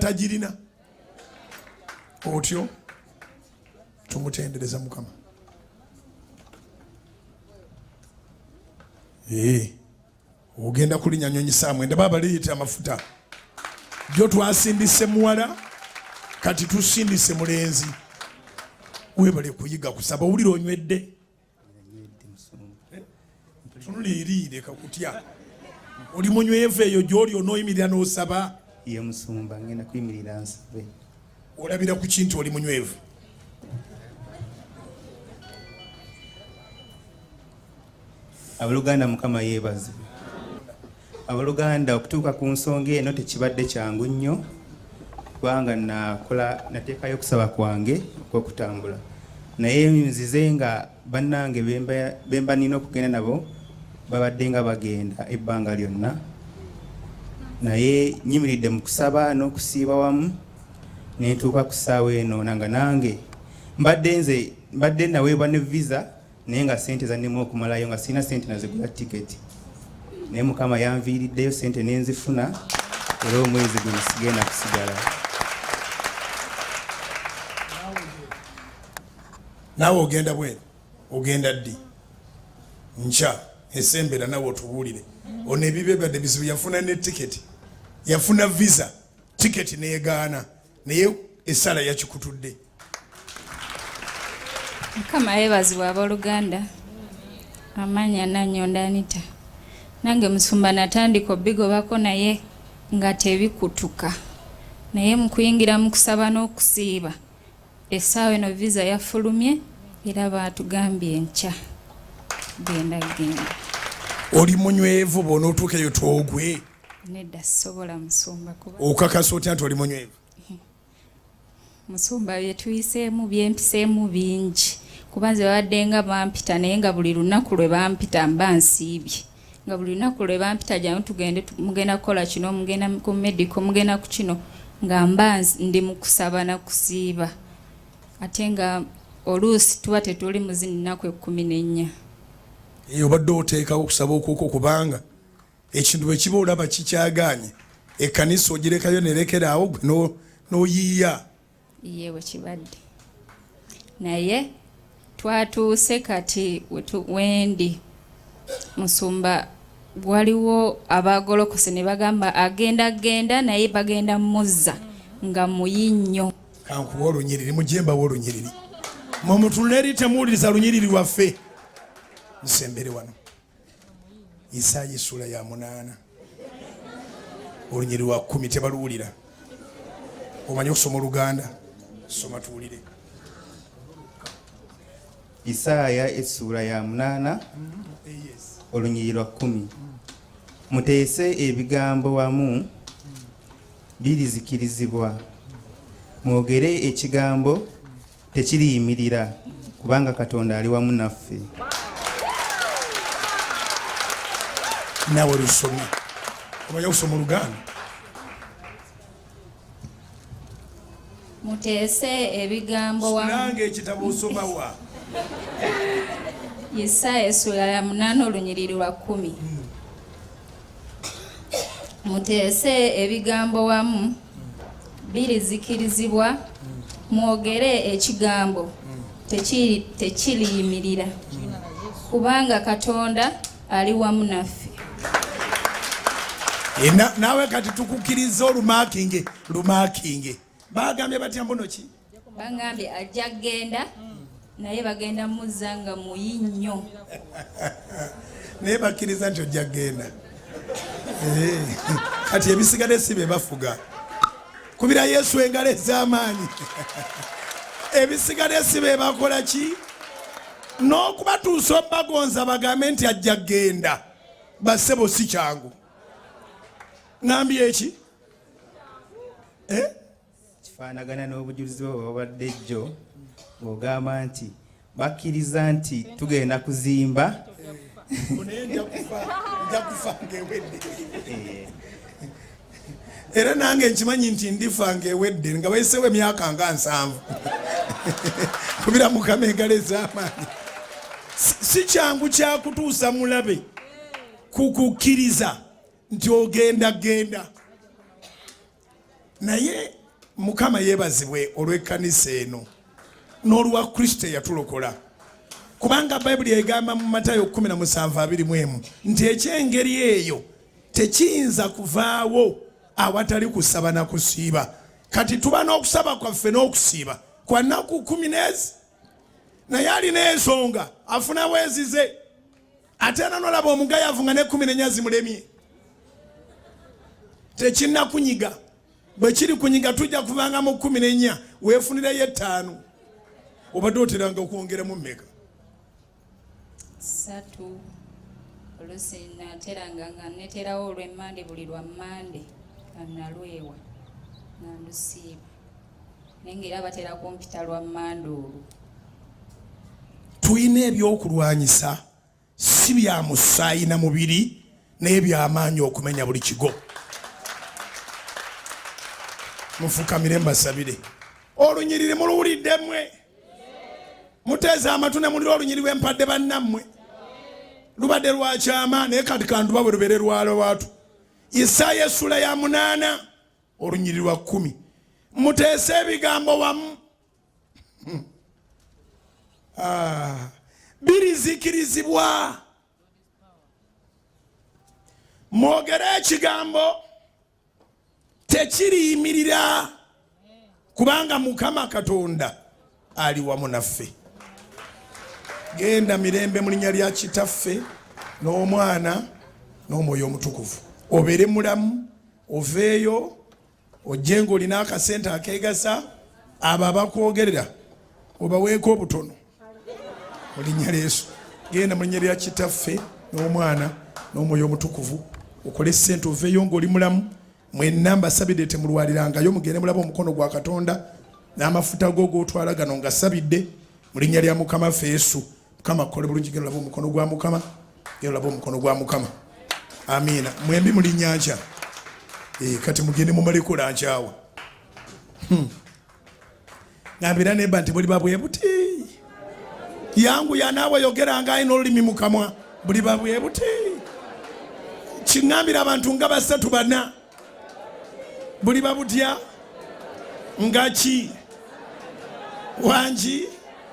N'abatagirina otyo tumutendereza Mukama. Ee, ogenda kulinya nyonyi saa 9, babaleeta amafuta. Jjo twasindise muwala, kati tusindise mulenzi. Webale kuyiga kusaba. Owulira onywedde? Tunula eri, leka kutya. Oli munywevu eyo gy'oli, onooyimirira n'osaba? Ye musumba, ngenda kuyimirira nsabe. Olabira ku kintu oli munywevu? Abooluganda, Mukama yeebazibwe. Abooluganda, okutuuka ku nsonga eno tekibadde kyangu nnyo, kubanga nakola nateekayo okusaba kwange okw'okutambula, naye nzize nga bannange bemba nina okugenda nabo babadde nga bagenda ebbanga lyonna, naye nyimiridde mu kusaba n'okusiiba wamu nentuuka ku ssaawa eno nanga nange mbadde nze mbadde naweebwa ne visa, naye nga sente zannemu okumalayo, nga sirina sente nazigula tiketi, naye Mukama yanviiriddeyo sente nenzifuna, era omwezi guno sigenda kusigala. Naawe ogenda bweru? Ogenda ddi? Nkya esembera nawe otubuulire. Ono ebibye byadde bizibu, yafuna ne tiketi, yafuna visa, tiketi neegaana, naye essala yakikutudde. Mukama yeebazibwa. Abooluganda, amannya Nanyonda Anita. Nange musumba natandika obigobako, naye nga tebikutuka, naye mu kuyingira mu kusaba n'okusiiba, essaawa eno visa yafulumye era baatugambye enkya genda genda. Oli munywevu? Bw'onootuuka eyo twogwe? Nedda, sisobola musumba, kuba Okakasa otya nti oli munywevu? Musumba, bye tuyiseemu, byempiseemu bingi, kuba nze babadde nga bampita, naye nga buli lunaku lwe bampita mba nsiibye, nga buli lunaku lwe bampita, "Jangu tugende, mugenda kukola kino, mugenda ku medical, mugenda ku kino," nga mba ndi mu kusaba na kusiiba, ate nga oluusi tuba tetuli mu zino nnaku 14. Eyo obadde oteekawo okusaba okwokwo, kubanga ekintu bwe kiba olaba kikyagaanye, ekkanisa ogirekayo nerekeraawo gwe n'oyiiya. Ye bwe kibadde, naye twatuuse kati wendi musumba, waliwo abagolokose ne bagamba agenda genda, naye bagenda muzza nga muyi nnyo. Kankuwa olunyiriri, mujembawo olunyiriri, mwemutunula eri, temuwuliriza lunyiriri lwaffe. Nsembere wano, Isaaya essula ya 8, olunyiriri lwa 10, tebaluwulira. Omanyi okusoma Oluganda? Soma tuwulire. Isaaya essuula ya 8, olunyiriri lwa 10. Muteese ebigambo wamu, birizikirizibwa; mwogere ekigambo, tekiriyimirira, kubanga Katonda ali wamu naffe. Nawe lusome, omanyi okusoma Oluganda? Muteese ebigambo wamu. Nange ekitabo osomawa? Isaaya essula ya 8, olunyiriri lwa 10. Muteese ebigambo wamu, birizikirizibwa; mwogere ekigambo, tekiriyimirira, kubanga Katonda ali wamu naffe. Naawe kati tukukkiriza olumakinge, lumakinge. Bagambye batya mbuno ki? Bagambye ajja kgenda, naye bagenda muzza nga muyi nnyo. Naye bakkiriza nti ojja kgenda. Kati ebisigadde si be bafuga. Kubira Yesu engalo ez'amaanyi. Ebisigadde si be bakola ki, n'okubatuusa obagonza bagambe nti ajja kgenda. Basebo, si kyangu. Ŋambye eki? Eh? Kifaanagana n'obujulizi bwe bwabadde jjo, ng'ogamba nti bakkiriza nti tugenda kuzimba. Naye nja kufa ng'ewedde. Era nange nkimanyi nti ndifa ng'ewedde, nga bayisewo emyaka nga 70. Kubira Mukama engalo ez'amaanyi. Si kyangu kyakutuusa mulabe kukukkiriza nti ogenda genda. Naye Mukama yeebazibwe olw'ekkanisa eno n'olwa Kristo eyatulokola, kubanga Bayibuli egamba mu Matayo 17:21 nti eky'engeri eyo tekiyinza kuvaawo awatali kusaba na kusiiba. Kati tuba n'okusaba kwaffe n'okusiiba kwa nnaku 10 n'ezi, naye alina ensonga afunawo ezize. Ate era nolaba omugayavu nga ne 14 zimulemye. Tekinnakunyiga, bwe kiri kunyiga tujja kuvanga mu 14 weefunireyo 5. Obadde oteranga okwongeramu mmeka? 3. Oluusi nateranga nga neterawo olw'emmande, buli lwa mmande nga nalwewa nga ndusiiba, naye ng'era batera kumpita lwa mmande olwo. Tulina ebyokulwanyisa si bya musaayi na mubiri, naye byamaanyi okumenya buli kigo. Mufukamire mbasabire. Olunyiriri muluwulidde mmwe? Muteeze amatu ne mulira olunyiriri lwempadde bannammwe. Lubadde lwa kyama, naye kati kanduba bwe lubeere lwa lwatu. Isaaya essula ya 8 olunyiriri lwa 10. Muteese ebigambo wamu. Birizikirizibwa. Mwogere ekigambo tekiriyimirira, kubanga Mukama Katonda ali wamu naffe. Genda mirembe mu linnya lya Kitaffe n'Omwana n'Omwoyo Omutukuvu. Obeere mulamu, oveeyo ojje ng'olina akasente akeegasa. Abo abakwogerera obaweeko obutono mu linnya lya Yesu. Genda mu linnya lya Kitaffe n'Omwana n'Omwoyo Omutukuvu, okole ssente oveeyo ng'oli mulamu. Mwenna mbasabidde temulwalirangayo, mugende mulabe omukono gwa Katonda n'amafuta go g'otwala gano nga sabidde mu linnya lya Mukama ffe Yesu. Mukama akole bulungi. Genda olabe omukono gwa Mukama, genda olabe omukono gwa Mukama. Amiina. Mwembi muli nyankya. Kati mugende mumaleko lankyawa. Ngambira neba nti buliba bwe buti. Yangu ya naawe yogeranga alina olulimi mu kamwa, buliba bwe buti. Kiŋŋambira abantu nga 3 4. Buliba butya? Nga ki? Wangi?